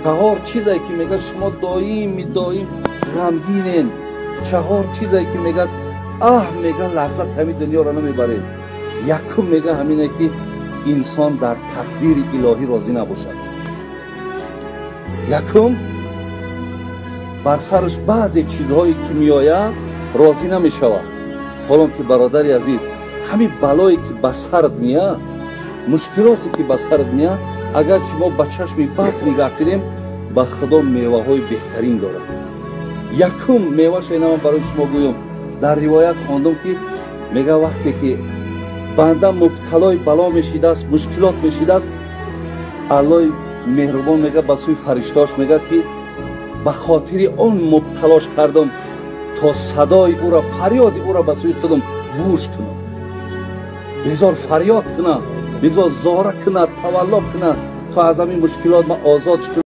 Чаҳор чизе ки мегӯяд, шумо доими доим ғамгинен. Чаҳор чизе ки мегӯяд, аҳ, мега, лаззат ҳамин дунёро намебаред. Якум, мега, ҳамине ки инсон дар тақдири илоҳӣ розӣ набошад. Якум, бар сараш баъзе чизҳое ки меояд, розӣ намешавад. Ҳолон ки, бародари азиз, ҳамин балое ки ба сарат меяд, мушкилоте ки ба сарат меяд, агарчи мо ба чашми бад нигаҳ кунем, ба Худо меваҳои беҳтарин дорад. Якум меваша ина ман барои шумо гӯям. Дар ривоят хондум, ки мега, вақте ки банда мубталои бало мешидааст, мушкилот мешидааст, Аллои меҳрубон мега, ба сӯи фариштаош мегӯяд, ки ба хотири он мубталош кардам, то садои ӯро, фарёди ӯро ба сӯи худам гӯш кунам. Бигзор фарёд кунад, бигзор зора кунад, тавалло кунад, то аз ҳамин мушкилот ман озод кунам.